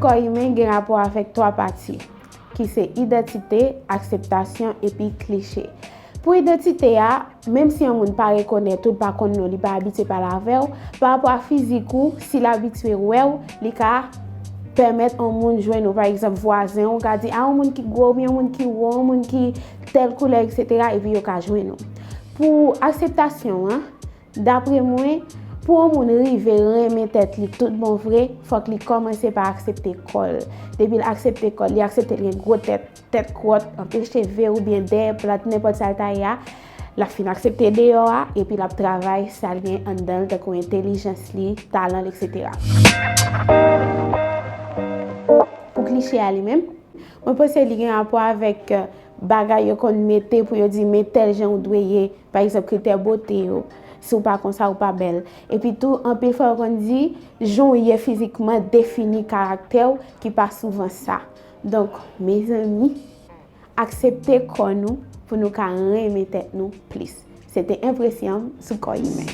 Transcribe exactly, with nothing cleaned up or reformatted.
Kò imen gen rapò avèk twa pati, ki se idantite, akseptasyon epi klise. Pou idantite a, menm si yon moun pa rekonèt ou, li pa konn non, li pa abitye pale avè w, pa rapò a fizik ou, si l abitye wè w, li ka pèmèt yon moun jwenn ou. Pa egzanp, vwazen w ka di, a, yon moun ki gwo, oubyen yon moun ki wo, yon moun ki tèl koulè, etsetera, epi yo ka jwenn ou. Pou akseptasyon an, dapre mwen, pou yon moun rive renmen tèt li tout bon vre, fòk li kòmanse pa aksepte kò l. Depi l aksepte kò l, li aksepte l gen gwo tèt, tèt kwòt, anpil cheve oubyen dèyè plat, nenpòt sa l ta ye a, l ap fin aksepte deyò a, epi l ap travay sa l gen anndan l, tankou entèlijans li, talan l, etsetera. Pou klise a li menm, mwen panse li gen rapò avèk, euh, bagay yo konn mete pou yo di, men tèl jan ou dwe ye, pa egzanp, kritè bote yo. Si w pa konsa, ou pa bèl. Epi tou, anpil fwa yo konn di, jan w ye fizikman defini karaktè w, ki pa souvan sa. Donk, mezanmi, aksepte kò nou pou nou ka renmen tèt nou plis. Se te enpresyon m sou kò imen.